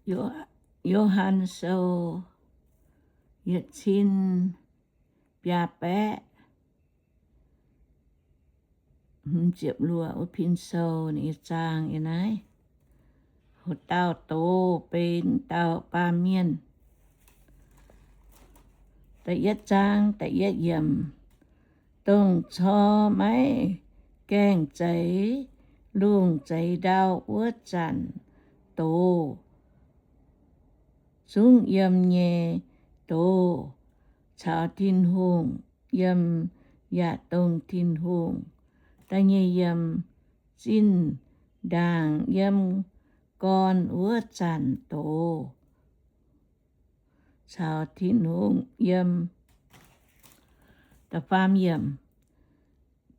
Yo^han Sou yietc cin biaa baeqv hmz ziepc luoqc wuov pin sou nyei zaang yiem naaiv. Ho dauh doz benx dauh baamh mienh. Da'yietv zaang da'yietv yiemc. Dongh cor maiv gaengh zeix lungh zeix ndau wuov zanc doz, zungv yiem nyei doz caux Tin-Hungh yiem, yaac dongh Tin-Hungh. Da'nyeic yiemc. Zinh ndaangc yiem gorn wuov zanc doz caux Tin-Hungh yiem. Da'faam yiemc.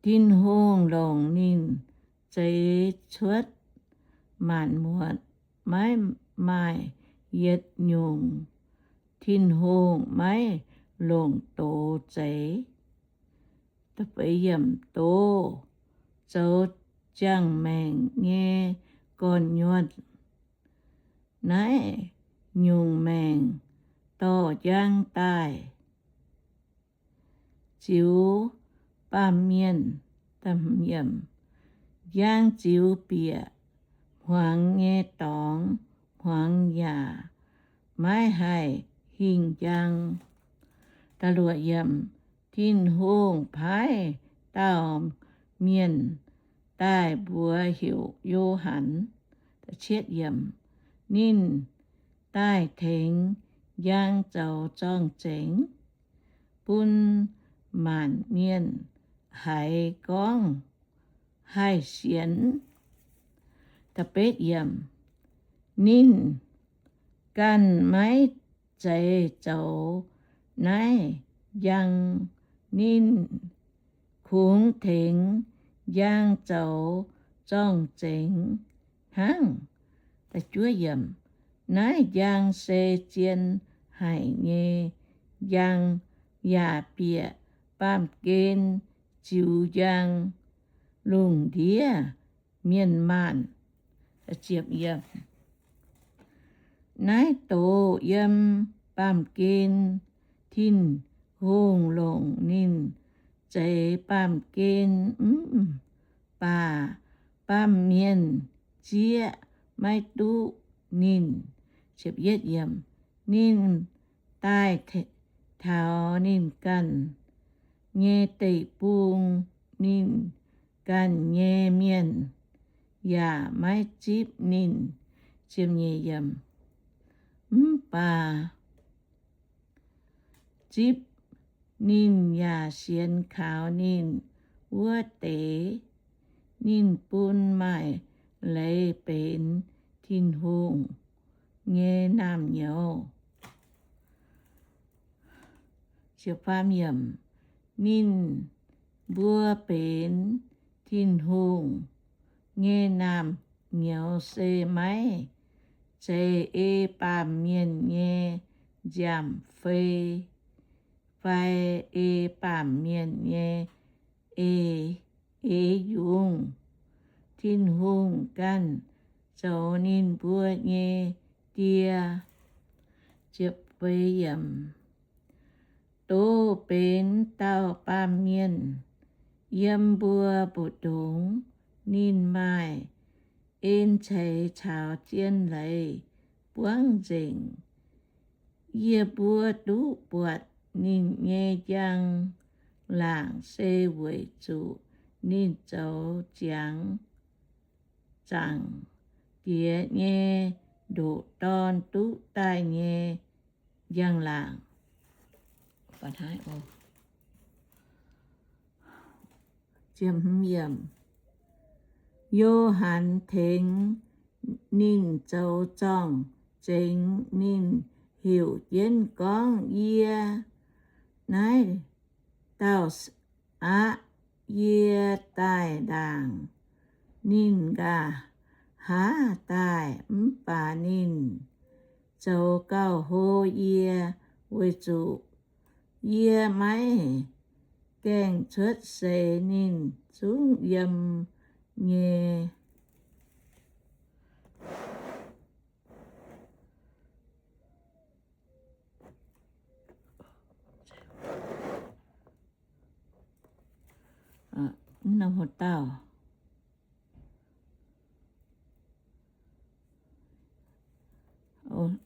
Tin-Hungh longc ninh zeix cuotv maanc muotc, maiv maaih yietc nyungc Tin-Hungh maiv longc doz zeix. Da'feix yiemc. Doz zoux ziangh maengc nyei gorn-nyuonh. Naaiv nyungc maengc dorh njang daaih ziux baamh mienh. Njang ziux bieqc hmuangx nyei dorngx, hmuangx yaac maiv haih hingh njang. Da'luoqc yiemc. Tin-Hungh paaiv dauh mienh daaih mbuox heuc Yo^han. Da'cietv yiemc. Ninh daaih tengx njang zoux zorng-zengx bun maanc mienh haiz gorngv haih sienx. Da'betv yiemc. Ninh ganh maiv zeiz zoux naaiv njang, ninh kungx tengx njang zoux zorng-zengx hnangv. Da'juov yiemc. Naaiv njang se zien haic nyei njang, yaac bieqc baamh gen ziux njang lungh ndiev mienh maanh. Ziepc yiemc. Naaiv doz yiem baamh gen, Tin-Hungh longc ninh zeix baamh gen mv baac baamh mienh zieqv maiv duqv ninh. Ziepc yietv yiemc. Ninh daaih taux ninh ganh nyei deic-bung, ninh ganh nyei mienh yaac maiv zipv ninh. Ziepc nyeic yiemc. Mv baac zipv ninh yaac sienx kaux ninh wuov deix, ninh bun maaih leiz benx Tin-Hungh nyei naamh nyouz. Ziepc faam yiemc. Ninh mbuo benx Tin-Hungh nyei naamh nyouz se maiv zeiz ei baamh mienh nyei nziaamv fei fai ei baamh mienh nyei eix, eix yungz. Tin-Hungh ganh zoux ninh mbuo nyei Die. Ziepc feix yiemc. Doz benx dauh baamh mienh yiem mbuo mbu'ndongx. Ninh maaih en ceix caux zien leiz buangv nzengc. Yie mbuo duqv buatc ninh nyei njang-laangc se weic zuqc ninh zoux ziangx zaangc Diex nyei ndoqc Dorn duqv daaih nyei njang-laangc. Yo^han tengx ninh zoux zorng-zengx. Ninh heuc jienv gorngv, Yie naaiv dauh aqv. Yie daaih ndaangc ninh nqa'haav daaih, mv baac ninh zoux gauh hlo yie, weic zuqc yie maiv gaengh cuotv seix ninh zungv yiem nyei. Nor haaix dauh,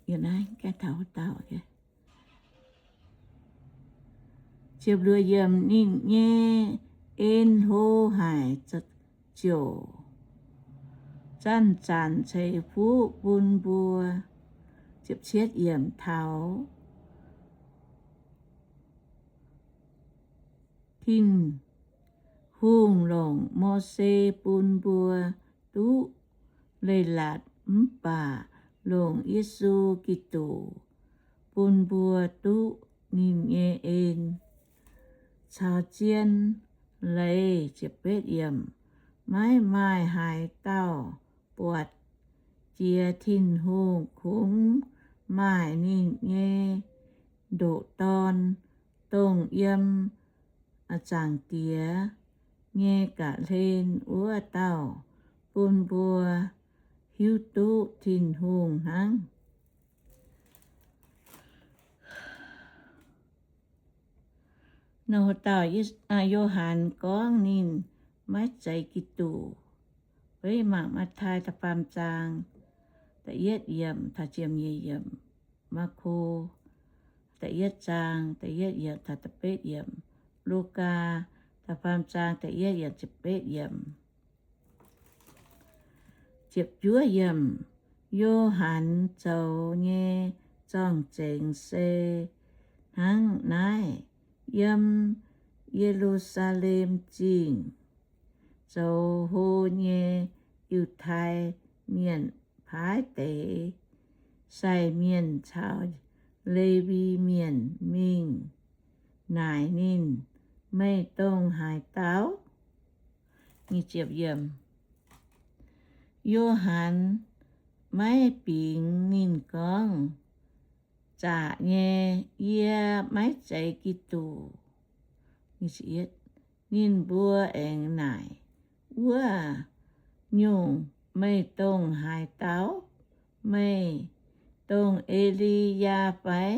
yie naaiv gaengh taux haaix dauh, ziepc luoqc yiemc, ninh nyei en hlo haic ziouc zanc-zanc ceix fuqv bun mbuo. Ziepc cietv yiemc, taux Tin-Hungh longc Mose bun mbuo duqv leiz-latc mv baac longc Yesu Giduc bun mbuo duqv ninh nyei en caux zien leiz. Ziepc betv yiemc, maiv maaih haaix dauh buatc jiex Tin-Hungh, kungx maaih ninh nyei ndoqc Dorn, dongh yiem Zaangc Diex nyei ga'hlen wuov dauh, bun mbuo hiuv duqv Tin-Hungh hnangv. Nor haaix dauh, Yo^han gorngv ninh maiv zeiz Giduc. Beiv mangc Matv^taai da'faam zaang da'yietv yiemc taux ziepc nyeic yiemc, Maako da'yietv zaang da'yietv yiemc taux da'betv yiemc, Lugaa da'faam zaang da'yietv yiemc ziepc betv yiemc. Ziepc juov yiemc, Yo^han zoux nyei zorng-zengx se hnangv naaiv. Yiem Ye^lu^saa^lem Zingh zoux hlo nyei Yiutai Mienh paaiv deix sai mienh caux Lewi Mienh mingh naaic ninh, Meih dongh haaix dauh? Yo^han maiv bingx ninh gorngv, Zaqc nyei, yie maiv zeiz Giduc. Ninh mbuo aengx naaic, Wuov nyungc, meih dongh haaix dauh? Meih dongh E^li^yaa fai?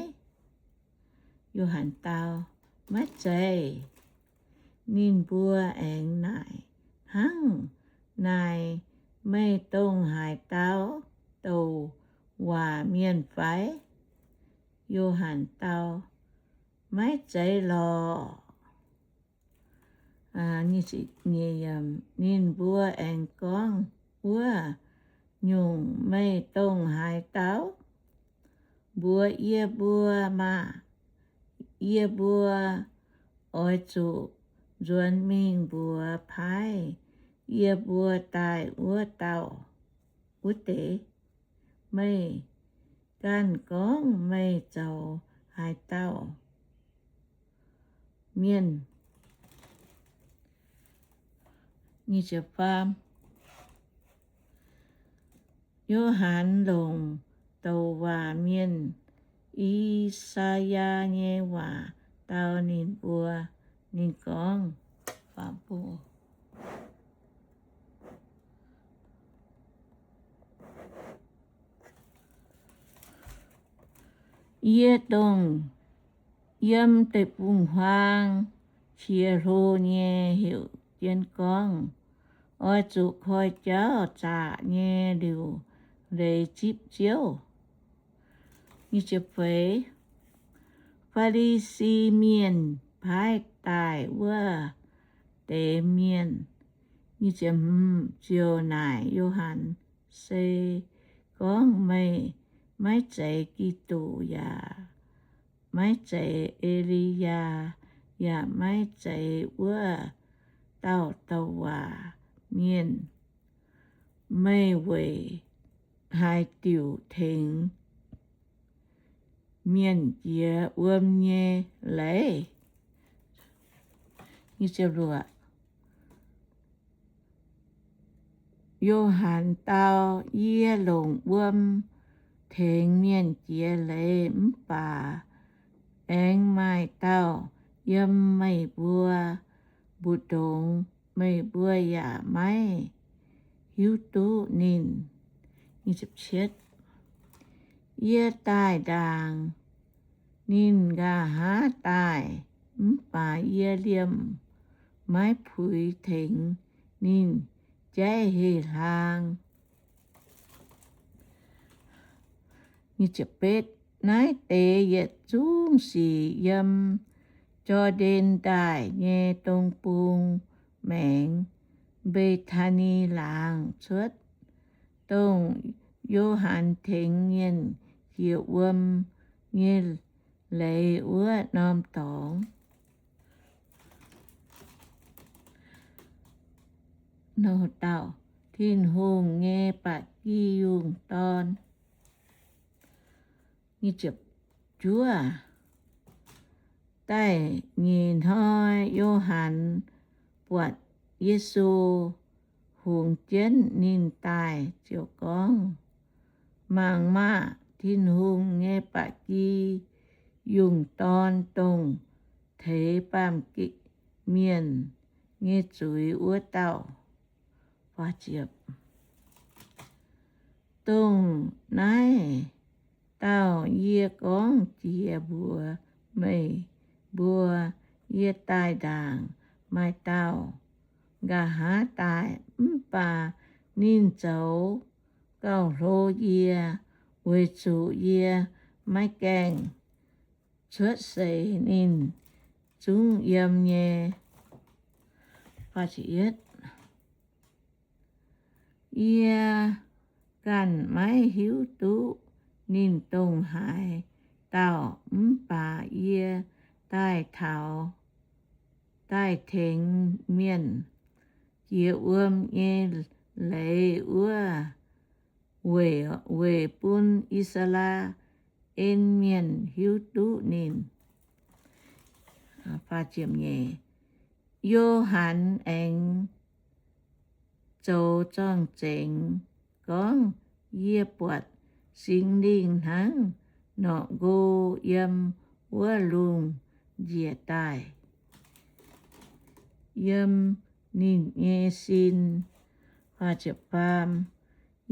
Yo^han dau, Maiv zeiz. Ninh mbuo aengx naaic, Hnangv naaic meih dongh haaix dauh? Douc waac mienh fai? Yo^han dau, Maiv zeiz lorqc. Ninh mbuo aengx gorngv, Wuov nyungc, meih dongh haaix dauh? Mbuox yie mbuo maah! Yie mbuo oix zuqc nzuonx mingh mbuox paaiv yie mbuo daaih wuov dauh, wuov deix. Meih ganh gorngv meih zoux haaix dauh mienh? Yo^han longc douc waac mienh, I^saa^yaa, nyei waac dau ninh mbuo. Ninh gorngv, Yie dongh yiem deic-bung-huaang qiex hlo nyei heuc jienv gorngv, Oix zuqc koi jauv zaqc nyei liuc leiz zipv Ziouv. Faa^li^si Mienh paaiv daaih wuov deix mienh ziouc naaic Yo^han, Se gorngv meih maiv zeiz Giduc yaac maiv zeiz E^li^yaa yaac maiv zeiz wuov dauh douc waac mienh, meih weic haaix diuc tengx mienh jiex wuom nyei leiz? Yo^han dau, Yie longc wuom tengx mienh jiex leiz mv baac aengx maaih dauh yiem meih mbuo mbu'ndongx, meih mbuo yaac maiv hiuv duqv ninh. Yie daaih ndaangc ninh nqa'haav daaih, mv baac yie liemh maiv puix tengx ninh jaiv heh hlaang. Naaiv deix yietc zungv sic yiem Jor^ndaen Ndaaih nyei dong bung maengx, Mbe^taa^ni Laangz cuotv, dongh Yo^han tengx mienh jiex wuom nyei leiz wuov norm dorngx. Tin-Hungh nyei ba'gi yungh dorn. Juov, da'nyeic hnoi Yo^han buatc Yesu hungx jienv ninh daaih ziouc gorngv, Mangc maah! Tin-Hungh nyei ba'gi yungh dorn, dongh teix baamh mienh nyei zuiz wuov dauh. Dongh naaiv dauh yie gorngv jiex mbuox meih mbuo, yie daaih ndaangc maaih dauh nqa'haav daaih, mv baac ninh zoux gauh hlo yie, weic zuqc yie maiv gaengh cuotv seix ninh zungv yiem nyei. Yie ganh maiv hiuv duqv ninh dongh haaix dauh, mv baac yie daaih taux, daaih tengx mienh jiex wuom nyei leiz wuov, weic, weic bun I^saa^laa^en Mienh hiuv duqv ninh. Yo^han aengx zoux zorng-zengx gorngv, Yie buatc Singx Lingh hnangv norqc nqo yiem wuov lungh njiec daaih, yiem ninh nyei sin.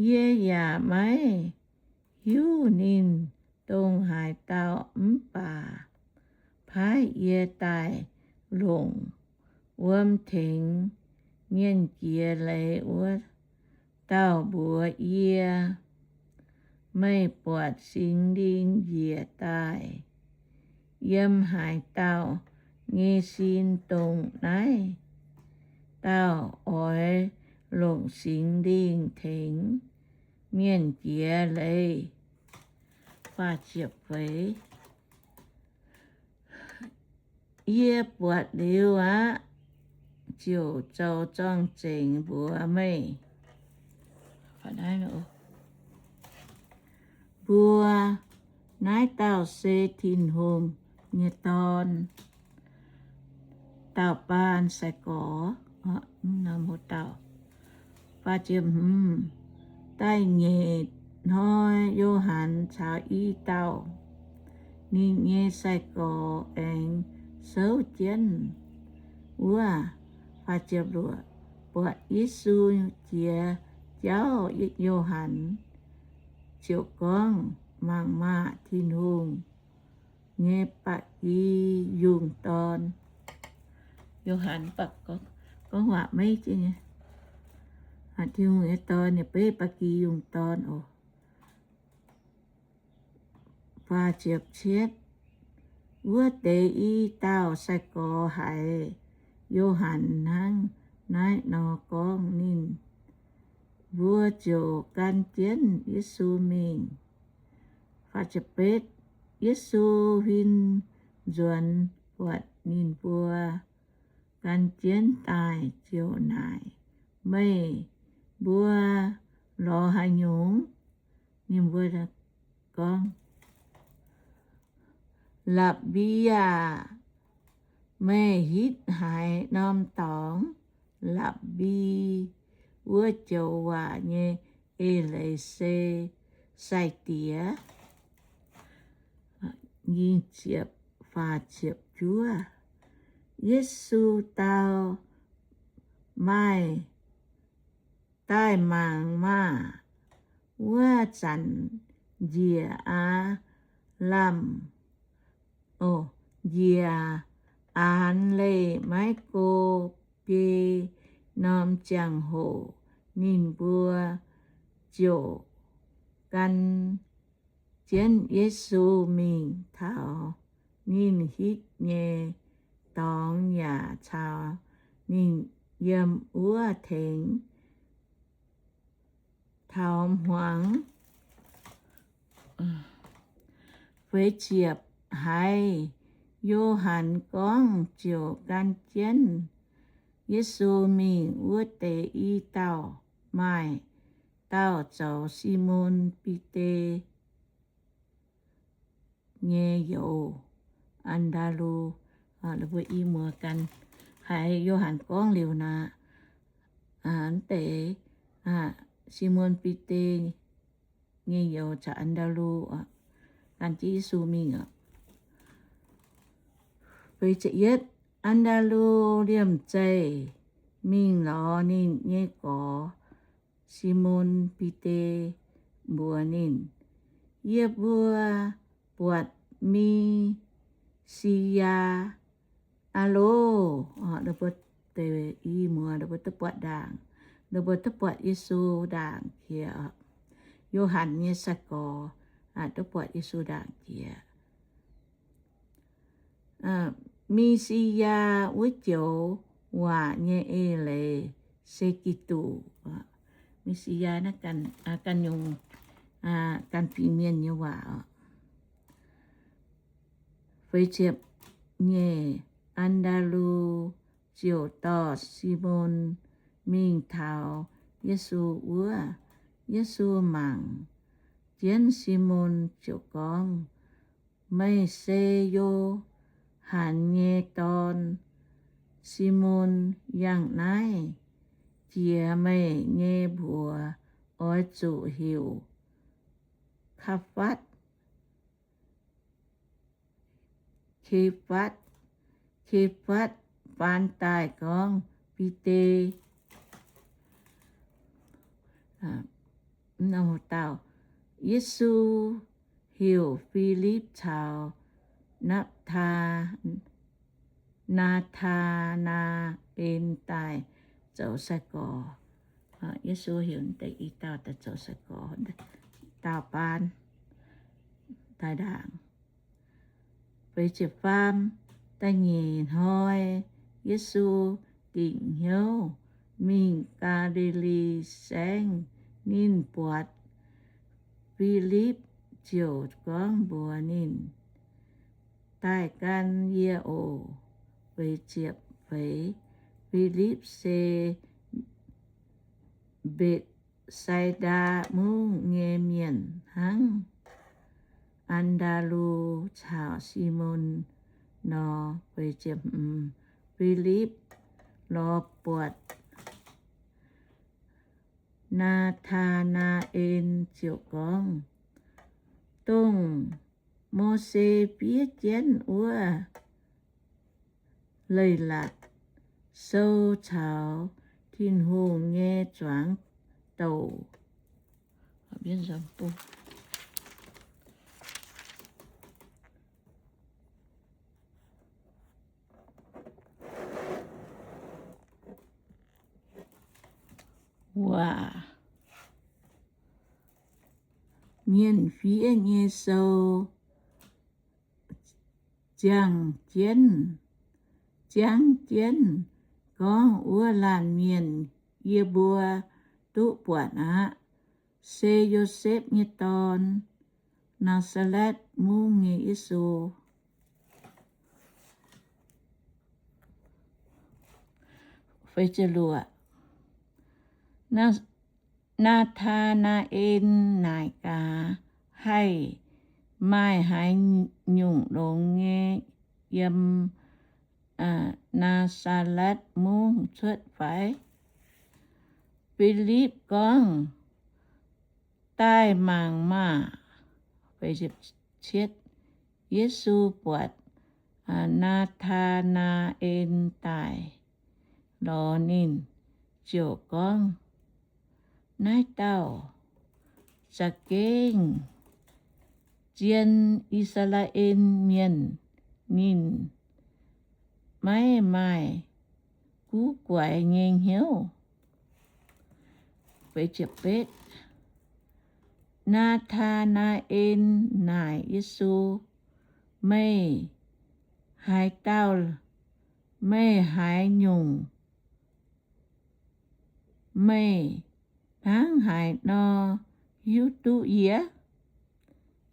Yie yaac maiv hiuv ninh dongh haaix dauh, mv baac paaiv yie daaih longc wuom tengx mienh jiex leiz wuov dauh mbuox yie, Meih buatc Singx Lingh njiec daaih yiem haaix dauh nyei sin, dongh naaiv dauh oix longc Singx Lingh tengx mienh jiex leiz. Yie buatc liuz aqv, ziouc zoux zorng-zengx mbuox meih mbuo, naaiv dauh se Tin-Hungh nyei Dorn, dauh baan sai-gorx. Da'nyeic hnoi Yo^han caux i dauh ninh nyei sai-gorx aengx souv jienv wuov. Buatc Yesu jiex jauv, Yo^han ziouc gorngv, Mangc maah! Tin-Hungh nyei ba'gi yungh dorn. Yo^han gorngv waac meiv jienv nyei, Tin-Hungh nyei Dorn, ninh beiv ba'gi yungh dorn oc. Wuov deix i dauh sai-gorx haiz Yo^han hnangv naaiv nor gorngv, ninh mbuo ziouc gan jienv Yesu mingh. Yesu huin nzuonx buatc ninh mbuo gan jienv daaih ziouc naaic, Meih mbuo lorz haaix nyungc? Ninh mbuo gorngv, La'bi aah! Meih hitv haaix norm dorngx? La'bi wuov joux waac nyei eix leiz se Sai-Diex. Yesu dau, Maaih daaih mangc maah! Wuov zanc njiec aav lamh, njiec aanx leih maiv go biei norm ziangh hoc ninh mbuo ziouc gan jienv Yesu mingh. Taux ninh hitv nyei dorngx yaac caux ninh yiem wuov tengx taux hmuangx. Feix ziepc haiz Yo^han gorngv ziouc gan jienv Yesu mingh. Wuov deix i dauh maaih dauh zoux Simon Bide nyei youz, An^ndaa^lu. Mbuo i muoz gan haiz Yo^han gorngv liuz naaic, deix Simon Bide nyei youz caux An^ndaa^lu gan jienv Yesu mingh oc. An^ndaa^lu liemh zeih mingh lorz ninh nyei gorx, Simon Bide, mbuox ninh, Yie mbuo buatc Mi^si^yaa aqv loh. Mbuo deix i muoz mbuo duqv buatc ndaangc, mbuo duqv buatc Yesu ndaangc jiex. Yo^han nyei sai-gorx duqv buatc Yesu ndaangc jiex. Mi^si^yaa wuov joux waac nyei eix leiz se Giduc. Mi^si^yaa naaiv ganh nyungc, ganh fingx mienh nyei waac oc. Feix ziepc nyeic, An^ndaa^lu ziouc dorh Simon mingh taux Yesu wuov. Yesu mangc jienv Simon ziouc gorngv, Meih se Yo^han nyei dorn, Simon. Yangh naaiv jiex meih nyei mbuox oix zuqc heuc Kaafatv, Kefatv, Kefatv, faan daaih gorngv Bide. Yesu heuc Filipv caux Naa^taa, Naa^taa^naa^en daaih zoux sai-gorx. Yesu heuc deix i dauh daaih zoux sai-gorx, dauh baan daaih ndaangc. Feix ziepc faam, da'nyeic hnoi Yesu dingc hnyouv mingh Gaa^li^li Saengv. Ninh buatc Filipv ziouc gorngv mbuox ninh, Daaih gan yie oc. Feix ziepc feix, Filipv se Mbetc^sai^ndaa Mungv nyei mienh hnangv. An^ndaa^lu caux Simon nor. Filipv lorz buatc Naa^taa^naa^en ziouc gorngv, Dongh Mose fiev jienv wuov Leiz-Latc Sou caux Tin-Hungh nyei zuangx douc. Waac, Mienh fiev nyei sou ziangh jienv, ziangv jienv gorngv wuov laanh mienh yie mbuo duqv buatc aqv, se Yosepv nyei dorn, Naa^saa^letv Mungv nyei Yesu. Naa^taa^naa^en naaic gaax, Haih maaih haaix nyungc longx nyei yiem Naa^saa^letv Mungv cuotv fai? Filipv gorngv, Daaih mangc maah! Yesu buatc Naa^taa^naa^en daaih lorz ninh, ziouc gorngv, Naaiv dauh za'gengh zien I^saa^laa^en Mienh. Ninh maiv maaih guv guaix nyei hnyouv. Naa^taa^naa^en naaic Yesu, Meih haaix dauh? Meih haaix nyungc? Meih hnangv haaix nor hiuv duqv yie?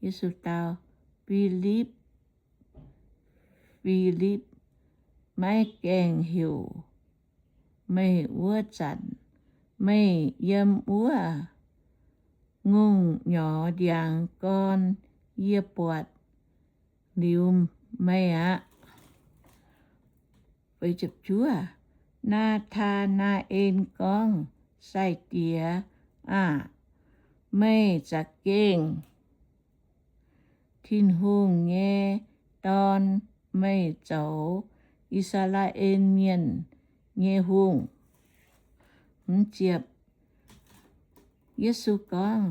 Yesu dau, Filipv, Filipv maiv gaengh heuc meih wuov zanc, meih yiem wuov ngongh nyorx ndiangx gorn yie buatc liuz meih aqv. Naa^taa^naa^en gorngv, Sai-Diex aah! Meih za'gengh Tin-Hungh nyei Dorn. Meih zoux I^saa^laa^en Mienh nyei Hungh. Yesu gorngv,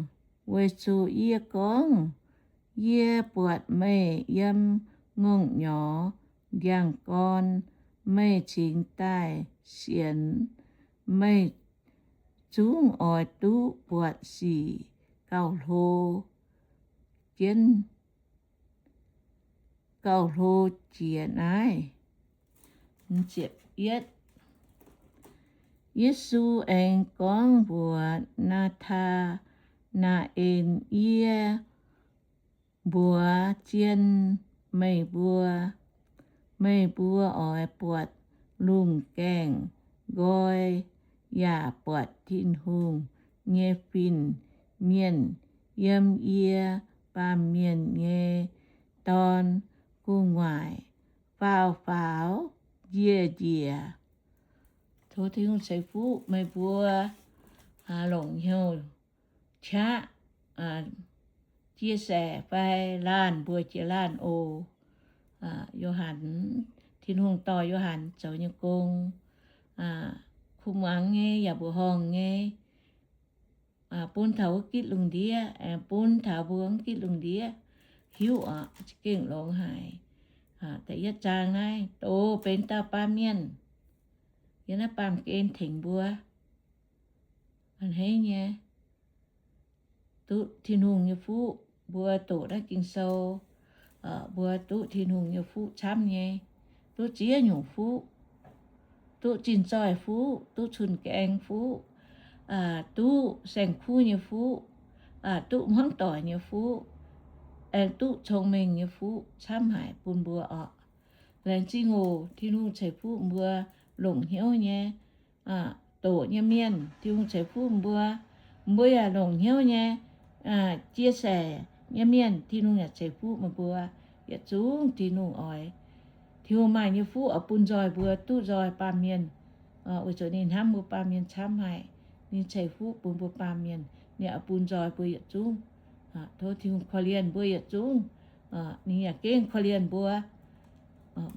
Weic zuqc yie gorngv, Yie buatc meih yiem ngongh nyorx ndiangx gorn, meih cingx daaih sienx. Meih zungv oix duqv buatc sic gauh hlo jienv, gauh hlo jiex naaiv. Yesu aengx gorngv mbuox Naa^taa^naa^en, Yie mbuox zien meih mbuo, meih mbuo oix buatc lungh gaengh nqoi yaac buatc Tin-Hungh nyei fin-mienh yiem yie, Baamh Mienh nyei Dorn, gu'nguaaic faaux faaux njiec njiec. Tov Tin-Hungh ceix fuqv meih mbuo longc hnyouv qaqv, chia sẻ fai laanh mbuox jiex laanh oc. Yo^han, Tin-Hungh dorh Yo^han zoux nyei gong, kuh muangx nyei yaac mbuoqc horngh nyei, bun taux wuov gitv lungh ndiev, aengx bun taux mbuo wuov gitv lungh ndiev hiuv oc, za'gengh longx haic. Da'yietv zaang naaiv, doz benx dauh baamh mienh, yiem naaiv baamh gen tengx mbuo. A'hneiv nyei, duqv Tin-Hungh nyei fuqv, mbuo doqc naaiv Ging-Sou, mbuo duqv Tin-Hungh nyei fuqv camv nyei, duqv ziex nyungc fuqv, duqv zinh zoih fuqv, duqv cun-gaeng fuqv, duqv saeng-kuv nyei fuqv, duqv hmuangv doic nyei fuqv, aengx duqv cong-mengh nyei fuqv camv haic bun mbuo oc. Laengz zingh oc. Tin-Hungh ceix fuqv mbuo longc hnyouv nyei doqc nyei mienh, Tin-Hungh ceix fuqv mbuo. Mbuo yaac longc hnyouv nyei chia sẻ nyei mienh, Tin-Hungh yaac ceix fuqv meih mbuo yietc zungv. Tin-Hungh oix, Tin-Hungh maaih nyei fuqv oix bun nzoih mbuo duqv nzoih baamh mienh, weic zuqc ninh hnamv mbuo baamh mienh camv haic. Ninh ceix fuqv bun mbuo baamh mienh, ninh oix bun nzoih mbuo yietc zungv. Tov Tin-Hungh korv-lienh mbuo yietc zungv. Ninh yaac gengh korv-lienh mbuo.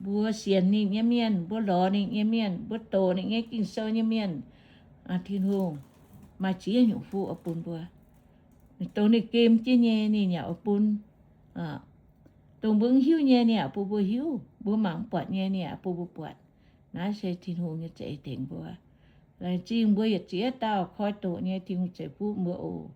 Mbuo sienx ninh nyei mienh, mbuo lorz ninh nyei mienh, mbuo doqc ninh nyei Ging-Sou nyei mienh, Tin-Hungh maaih ziex nyungc fuqv oix bun mbuo. Dongh ninh gem jienv nyei ninh yaac oix bun. Dongh mbuo mv hiuv nyei ninh yaac bun mbuo hiuv, mbuo mangc mv buatc nyei ninh yaac bun mbuo buatc. Naaiv se Tin-Hungh nyei za'eix tengx mbuo. Laengz zingh mbuo yietc ziex dauh koi doqc nyei, Tin-Hungh ceix fuqv mbuo oc.